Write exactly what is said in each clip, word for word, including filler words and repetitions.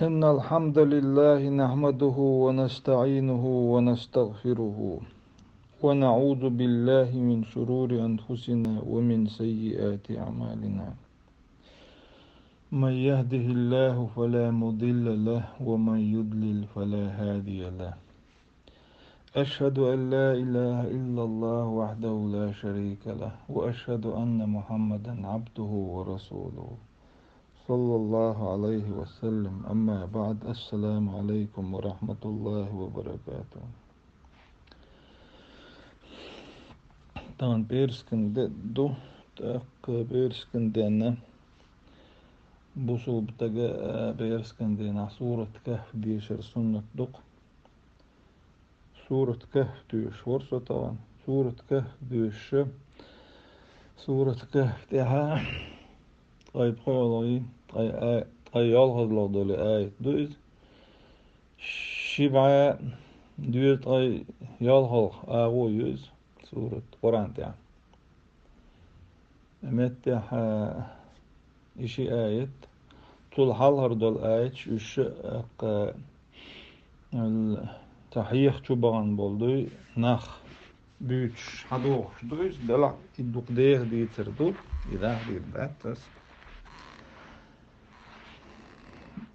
إن الحمد لله نحمده ونستعينه ونستغفره، ونعوذ بالله من شرور أنفسنا ومن سيئات أعمالنا. من يهده الله فلا مضل له، ومن يضلل فلا هادي له. أشهد أن لا إله إلا الله وحده لا شريك له، وأشهد أن محمدا عبده ورسوله، صلى الله عليه وسلم. أما بعد، السلام عليكم ورحمة الله وبركاته. Тахана пӀераскан де ду, тӀаккха пӀераскан денна бусулба стага, а, пӀераскан денна сурат Кахф дешар суннат ду-кх. Сурат Кахф доьшуш вара со тахана. Сурат Кахф доьшуш, сурат Кахф тӀехьа ткъе пхоьалгӀа, ткъе а-, ткъе ялхалгӀа долу аят ду иза. Ши бӀе дезткъе ялхалгӀа агӀо ю иза сурат Къуръан тӀехь. Меттехь, а, и ши аят, цул хьалхара долу аяташ уьш, а, кха, ал-, цхьа хьеха чу бахана болу дуй, нах буьйцуш хьадогӀуш ду иза, делахь и дукха деха дийцар ду, и даха дийр дац ас.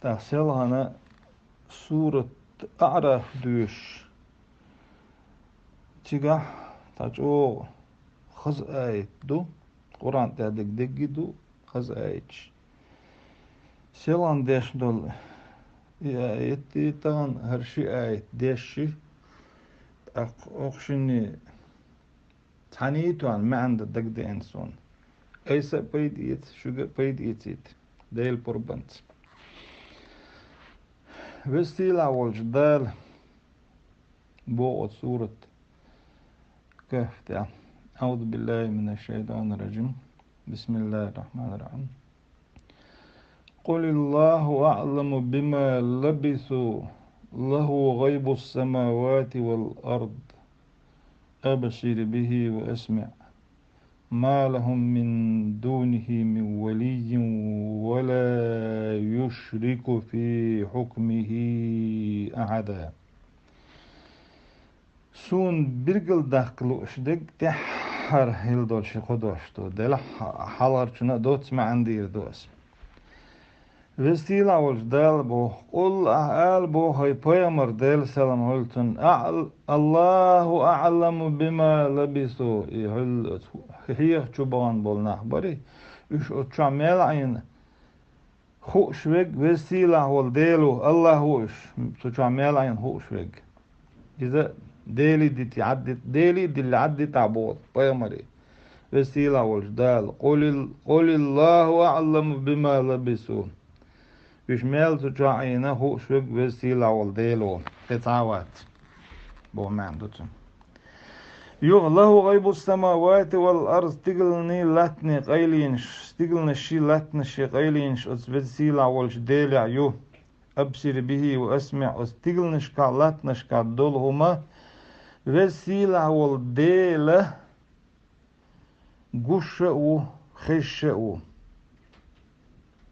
ТӀаккха селхана сурат АӀраф доьшуш. Цигахь цхьа чӀогӀа хаза аят ду, Къуръан тӀехь дерг дерриге ду хаза аяташ. Селхана деш долу и аят, и тахана хӀара ши аят дешча, тӀаккха оха шинна цхьаьний тоьхна маьӀна дан дагадеана суна. Айса а пайда эца, шуьга а пайда эцийта, Делан пурбанца. Веза-сийлахь волчу Дала боху оцу сурат Кахф тӀехь: أعوذ بالله من الشيطان الرجيم. بسم الله الرحمن الرحيم. قل الله أعلم بما لبثوا له غيب السماوات والأرض أبصر به وأسمع ما لهم من دونه من ولي ولا يشرك في حكمه أحدا. Суна билгалдаккха лууш дерг тӀаьххьара хилла долу ши кхо дош ду, делахь хьалхарчунна а доцца маьӀна дийр ду ас. Веза-сийлахь волчу Дала боху: «Къул», ахьа ала боху, хӀай пайхамар, Делан салам хуьлда цунна: «АӀл-, Аллаху аӀламу бима лабису». И хьуьлла оцу хьеха чу бахана болу нах барий, уьш оцу чохь мел Ӏийна хууш верг Веза-сийлахь волу Дела ву, Аллах ву уьш, цу чохь мел Ӏийна хууш верг. Иза Делий дити Ӏаддит-, Делий дилли Ӏаддитахь боху пайхамаре. Веза-сийлахь волчу Дала: «Къулил-, къулиллаху аӀламу бима лабису». Уьш мел цу чохь Ӏийна хууш верг Веза-сийлахь волу Дела ву, кхин цхьа а вац, боху маьӀна ду цуьнан. Юха: «Лаху гӀайбус-самавати вал арз», стигалний, латтаний къайленаш, стигалнашший, латтанашший къайленаш оцу Веза-сийлахь волчу Делехь ю. «Абсир бихи ва асмиӀ», оцу стигалнашкахь, латтанашкахь долу хӀума Веза-сийлахь волу Дела гуш а ву, хезаш а ву.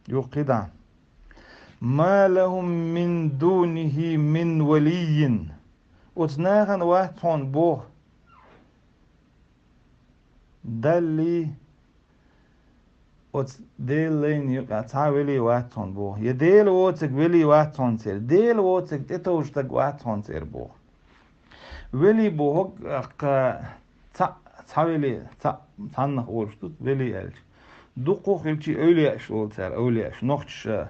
Юххе дӀа: «Ма лахум мин дунихи мин валиййин». Оцу нахана вац хьуна боху, Даллий, оцу Делан лайна юкъахь цхьа а велий вац хьуна боху. Я Дела воцург велий вац хьуна церан. Дела воцург тӀетовжа стаг вац хьуна церан боху. Велий бохург, кха, цхьаъ, цхьа велий, цхьаъ, цхьаннах олуш ду велий аьлча. Дуккха а хилчий эвлияаш олу цара, эвлияаш, нохчаша.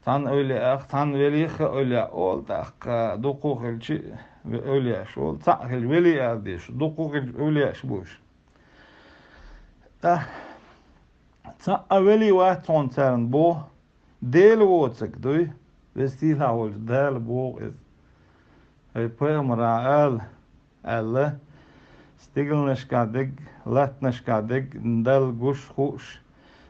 Цхьана эвлияах, цхьана велих а эвлияъ олу, тӀаккха дуккха а хилчий эвлияаш олу. Цхьаъ хилча велий ала дезаш, дуккха а хилча эвлияаш бу уьш. ТӀаккха цхьаъ а велий вац хьуна царна боху, Дела воцург дуй, Веза-сийлахь волчу Дала боху иза. ХӀай пайхамар, ала, аьлла, стигалнашкахь дерг, латтанашкахь дерг Далла гуш, хууш,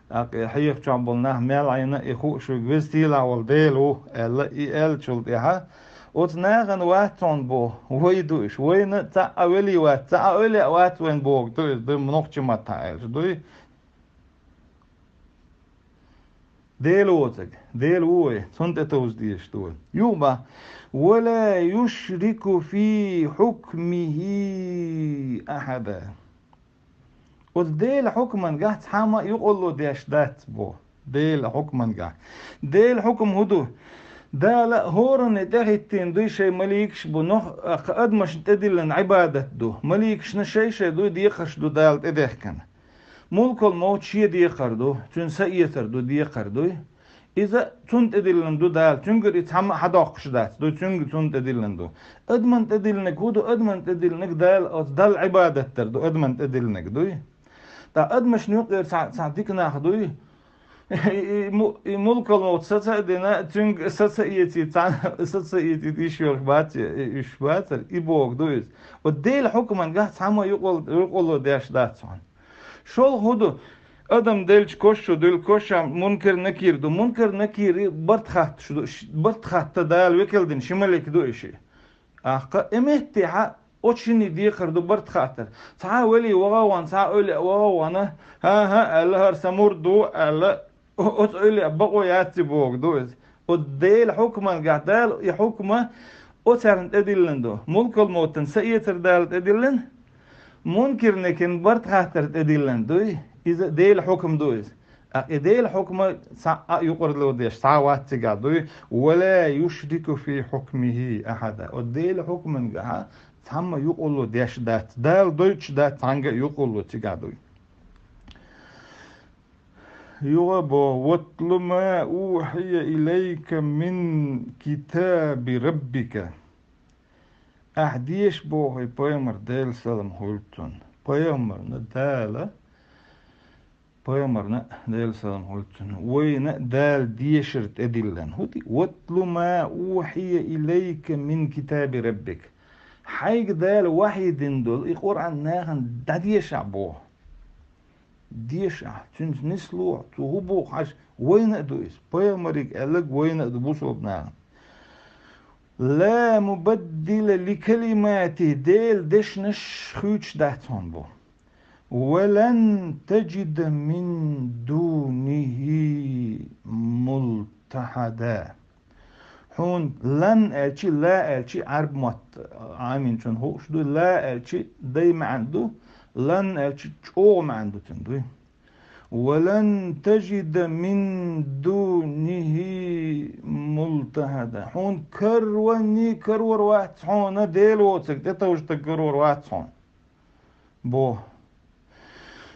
тӀаккха и хьеха чохь болу нах мел Ӏийна и хууш верг Веза-сийлахь волу Дела ву, аьлла, и аьллачул тӀаьхьа, оцу нахана вац хьуна боху, вай ду уьш, вайна цхьаъ а велий вац, цхьа а эвлияъ вац вайна бохург ду иза, ду нохчийн маттахь аьлча, дуй? Дела воцург, Дела ву вай, цунна тӀетовжа дезаш ду вай. Юха боху: «Ва ла юшрику фи хьукмихи ахьада». Оцу Делан хьукмангахь цхьамма а юкъалла деш дац боху. Делан хьукмангахь. Делан хьукма хӀун ду? Дала хӀоранна тӀехӀиттийна дуй шайн маликаш бу, нох-, а, кху адамашна тӀедиллина Ӏибадат ду. Маликашна шай-шай дуй декхарш ду Дала тӀедехкина. Мулкал мовт шен декхар ду, цуьнан са эцар ду, декхар дуй. Иза цунна тӀедиллина ду Дала, цуьнгара и цхьамма а хьадоккхуш дац, ду цуьнга цунна тӀедиллина ду. Адаман тӀедиллинарг хӀун ду? Адаман тӀедиллинарг Дала, оцу Далла Ӏибадат дар ду, адаман тӀедиллинарг дуй. ТӀаккха адамашна юкъера цхьа, цхьа дика нах дуй. И, и му-, и мулкал мовт саца а дина, цуьнга саца а эций, цхьа, саца а эций, йиш йолуш бац, и, и, уьш бацара, и боху ду иза. Вот Делан хьукмангахь цхьамма а юкъал-, юкъалла деш дац хьуна. ШолгӀа хӀун ду? Адам делча кош чу дуьллу, кошам Мункар-Накир ду. Мункар-Накир барт хатташ ду, ш-, барт хатта Дала векал дина ши малик ду и шиъ. Аккха, и меттехьа оцу шинна декхар ду барт хаттар. Цхьа а вали вагӀа а ван, цхьа а ойла а вагӀа а ван, хӀан-хӀа аьлла, хӀара сан мурд ву аьлла, о-, оцу ойла а бакъо яц и боху ду иза. Оцу Делан хьукмангахь Дала и хьукма оцарна тӀедиллина ду. Мулкал мовтан са эцар Дала тӀедиллина, Мункар-Накиран барт хаттар тӀедиллина дуй, иза Делан хьукма ду иза. ТӀаккха и Делан хьукма цхьа а юкъарло деш, цхьа а вац цигахь дуй, «Ва ла юшрику фи хьукмихи ахьада». Оцу Делан хьукмангахьа цхьамма а юкъалла деш дац. Дала дойтуш дац цхьаьнга а юкъалла цигахь дуй. Юха бо: «Ватлу ма ухьия илайка мин китаби раббика». Ахьа деша боху и пайхамар, Делан салам хуьлда цунна. Пайхамарна Дала, пайхамарна Делан салам хуьлда цунна, вайна Дала дешар тӀедиллина. ХӀун ди? «Ватлу ма ухьия илайка мин китаби раббика». Хьайга Дала вахьи дина долу и Къуръан нахана дӀадешахь боху. Деша ахь, цуьнца нисло, цо хӀун боху хьажа, вайна а ду иза. Пайхамариг аьлларг вайна а ду бусалба нахана. «Ла мубаддила ли калимати», Делан дешнаш хуьйцуш дац хьуна бо. «Ва лан таджида мин дунихи мултахьада». Хьуна «лан» аьлчи, «ла» аьлчи Ӏарб мотт Ӏаминчун хууш ду, «ла» аьлчи дай маьӀна ду, «лан» аьлчи чӀогӀа маьӀна ду цуьнан дуй. «Ва лан таджида мин дунихи мултахьада». Хьуна карванний карор вац хьуна, Дела воцург тӀетовжа стаг карор вац хьуна. Бо.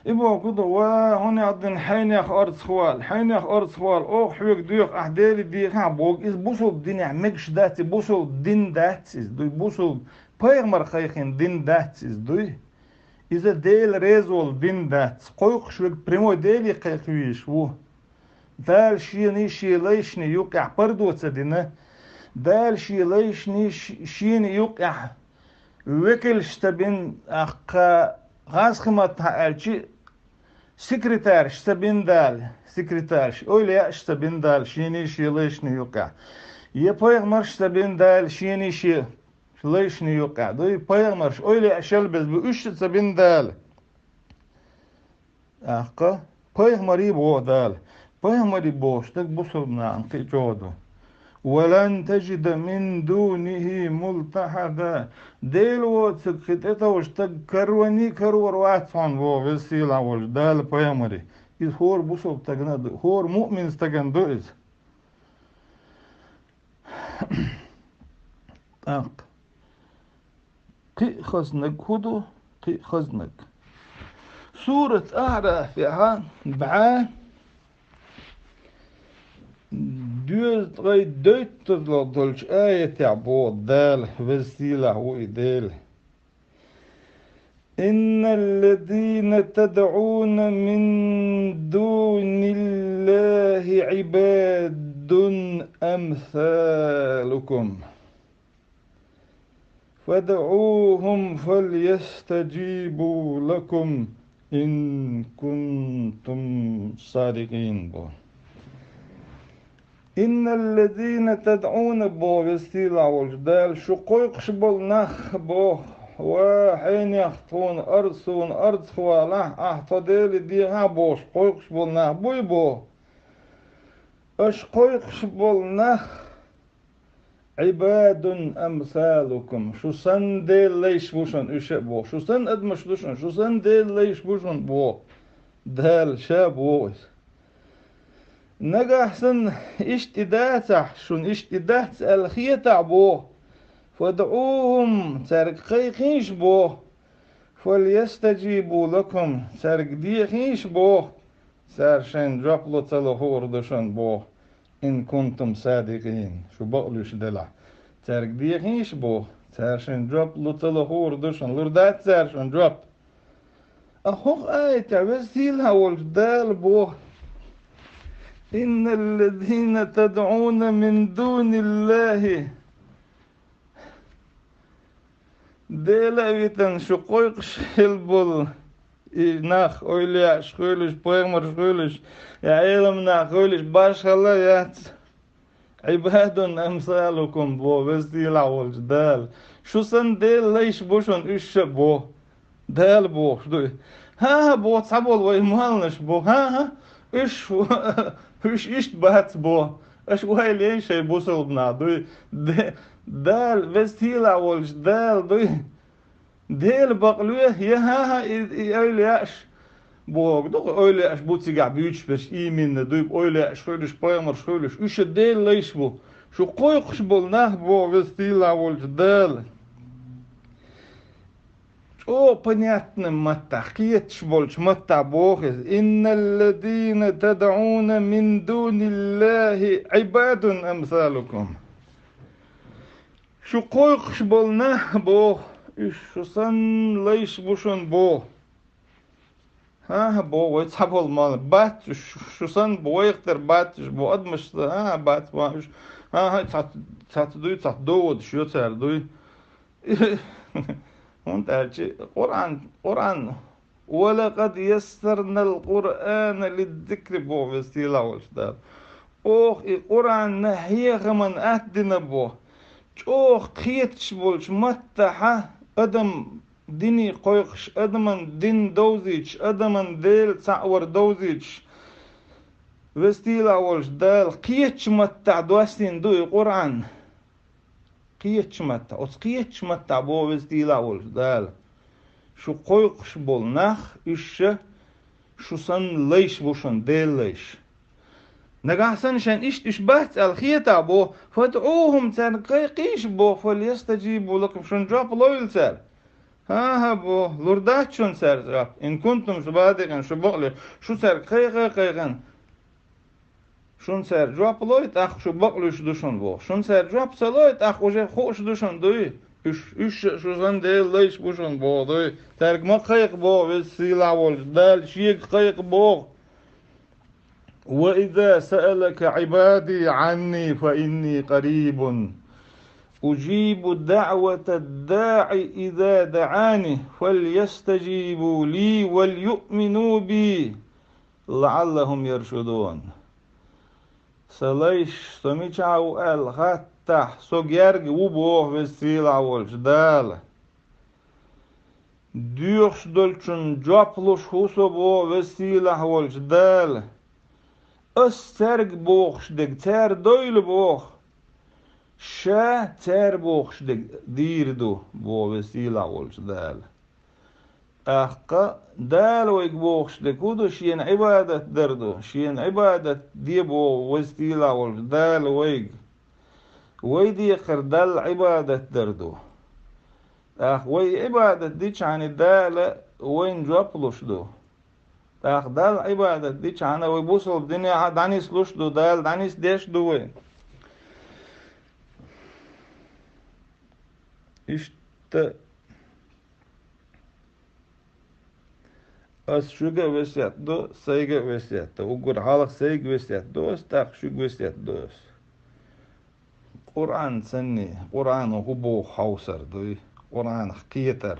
И боху ду, ва, хьунех дина хьайнех орцахвала, хьайнех орцахвала, оха хьоьга доьху, ахь Деле дехахь боху, иза бусалба динехь мегаш дац, и бусалба дин дац иза дуй, бусалба пайхамар кхайкхина дин дац иза дуй. Иза Дела реза волу дин дац, кхойкхуш верг прямой Деле кхайкхавезаш ву. Дала шений шен лайшний юкъехь пардо ца дина. Дала шен лайшний ш-, шений юкъехь векалш ца бина, аккха, гӀазкхи маттахь аьлчи, секретарш ца бина Дала, секретарш, ойла еш ца бина Дала шений шен лайшний юкъехь. Я пайхамарш ца бина Дала шений шен лайшний юкъехь. Дуй, пайхамарш, ойла еш шел беза бу, уьш а ца бина Дала. ТӀаккха пайхамарий боху Дала. Пайхамарий бохуш стаг бусалба нахана кхин а чӀогӀа ду. «Ва лан таджида мин дунихи мултахьада». Дела воцург кхин тӀетовжа стаг карванний карор вац хьуна боху Веза Сийлахь волчу Дала пайхамарий. Иза хӀора бусалба стагана а ду, хӀора муъмин стагана ду иза. ТӀаккха. Кхин а хазнаг хӀун ду? Кхин а хазнаг. Сурат АӀрафехьа бӀе доьзткъе дейтталгӀа долчу аятехь боху Дала, Веза Сийлахь ву и Дела. «إن الذين تدعون من دون الله عباد أمثالكم فادعوهم فليستجيبوا لكم إن كنتم صادقين» бо. «إن الذين تدعون» боху Веза Сийлахь волчу Дала, шу кхойкхуш болу нах боху, ва хьенех тхуна арз, суна арзахвалахь, ахь тхо Деле дехахь бохуш кхойкхуш болу нах буй боху. Аша кхойкхуш болу нах, عباد أمثالكم, шу санна Делан лайш бу шуна уьш а боху. Шу санна адамаш ду шуна, шу санна Делан лайш бу шуна боху. Дала ша боху иза. Нагахь санна иштта и дацахь, шуна иштта и дац аьлла хетахь боху. فادعوهم, цаьрга кхайкхийша боху. فليستجيبوا لكم, цаьрга дехийша боху. Цара шайна жоп ло ца ло хуур ду шуна боху. إن كنتم صادقين, шу бакълуьйш делахь. Цаьрга дехийша боху. Цара шайна жоп ло ца ло хуур ду шуна. Лур дац цара шуна жоп. А хӀокху аятехь Веза Сийлахь волчу Дала боху: إن الذين تدعون من دون الله. Дела а витана шу кхойкхуш хилла болу и нах, эвлаяаш хуьлуш, пайхамарш хуьлуш, я Ӏелам нах хуьлуш, башхалла яц. عباد أمثالكم, боху Веза Сийлахь волчу Дала. Шу санна Делан лайш бу шуна уьш а боху. Дала бохуш ду и. ХӀан-хӀа, боху, цхьаболу вай молланаш бу. ХӀан-хӀа, уьш, уьш иштта бац боху. Аша ойла яй шайн бусалба нах дуй. Де-, Дала, Веза Сийлахь волчу Дала дуй. Дела бакълоь, я хӀан-хӀа, и, и эвлаяаш, боху ду, эвлаяаш бу цигахь буьйцуш берш, иминна дуй, эвлаяаш хуьлуш, пайхамарш хуьлуш, уьш а Делан лайш бу. Шу кхойкхуш болу нах, боху Веза Сийлахь волчу Дала. ЧӀогӀа понятный маттахь, кхеташ болчу маттахь боху иза: إن الذين تدعون من دون الله عباد أمثالكم. Шу кхойкхуш болу нах боху, уьш шу санна лайш бу шуна боху. ХӀан-хӀа, боху, вай цхьаболу молла бац уьш, шу санна бу, вайх тера бац уьш бу, адамаш ца, хӀан-хӀа, бац боху уьш. ХӀан-хӀа, цхьацца, цхьацца дуй, цхьацца доводаш йо цара дуй. ХӀунда аьлча Къуръан, Къуръан: ولقد يسرنا القرآن للذكر, боху Веза Сийлахь волчу Дала. Оха и Къуръан хьехаман атта дина боху. ЧӀогӀа кхеташ болчу маттахьа адам дине кхойкхуш, адаман дин довзуьйтуш, адаман Дела цхьаъ вар довзуьйтуш, Веза Сийлахь волчу Дала кхетачу маттахь доссийна ду и Къуръан. Кхетачу маттахь, оцу кхетачу маттахь боху Веза Сийлахь волчу Дала. Шу кхойкхуш болу нах, уьш ша шу санна лайш бу шуна, Делан лайш. Нагахь санна шайн иштта уьш бац аьлла хетахь боху, فادعوهم, цаьрга кхайкхийша боху, فليستجيبوا لكم, шуна жоп лойла цара. ХӀан-хӀа, боху, лур дац шуна цара жоп. إن كنتم صادقين, шу бакълуьйш, шу цаьрга кхайкха а кхайкхина, шуна цара жоп лой, тӀаккха шу бакълуьйш ду шуна боху. Шуна цара жоп ца лой, тӀаккха уже хууш ду шуна дуй. Уьш, уьш шу санна Делан лайш бу шуна боху дуй. Цаьрга ма кхайкха боху Веза Сийлахь волчу Дала, шега кхайкха боху. وإذا سألك عبادي عني فإني قريب أجيب دعوة الداع إذا دعان فليستجيبوا لي وليؤمنوا بي لعلهم يرشدون. Сан лайш, со мичахь ву аьлла хаттахь, со герга ву боху Веза Сийлахь волчу Дала. Доьхуш долчунна жоп луш ву со боху Веза Сийлахь волчу Дала. Ас цаьрга бохуш дерг цара дойла боху. Ша цара бохуш дерг дийр ду боху Веза Сийлахь волчу Дала. ТӀаккха Дала вайга бохуш дерг хӀун ду? Шена Ӏибадат дар ду. Шена Ӏибадат де боху Веза Сийлахь волчу Дала вайга. Вай декхар Далла Ӏибадат дар ду. ТӀаккха вай Ӏибадат дичхьана Дала вайна жоп луш ду. ТӀаккха Далла Ӏибадат дичхьана вай бусалба динехьа дӀанислуш ду, Дала дӀанисдеш ду вай. Иштта ас шуьга а весет ду, сайга а весет ду. Уггар хьалха сайга весет ду ас, тӀаккха шуьга весет ду ас. Къуръан санний, Къуръано хӀун боху хьовсар дуй, Къуръанах кхетар.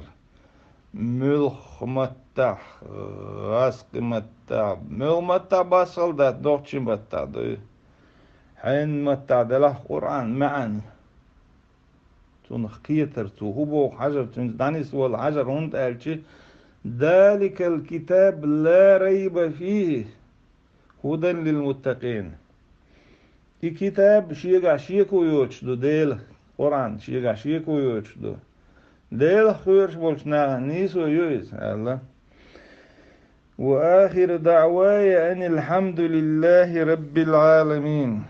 Муьлхха маттахь, гӀазкхи маттахь, муьлха маттахь басхалла дац, нохчийн маттахь дуй. Хьенан маттахь делахь Къуръан маьӀна. Цунах кхетар, цо хӀун боху хьажар, цуьнца дӀанисвала хьажар, хӀунда аьлча: ذلك الكتاب لا ريب فيه هدى للمتقين. И китаб шегахь шеко йоцуш ду Дела, Къуръан шегахь шеко йоцуш ду. Делах кхоьруш болчу нахана нийсо ю иза, аьлла. وآخر دعواي أن الحمد لله رب العالمين.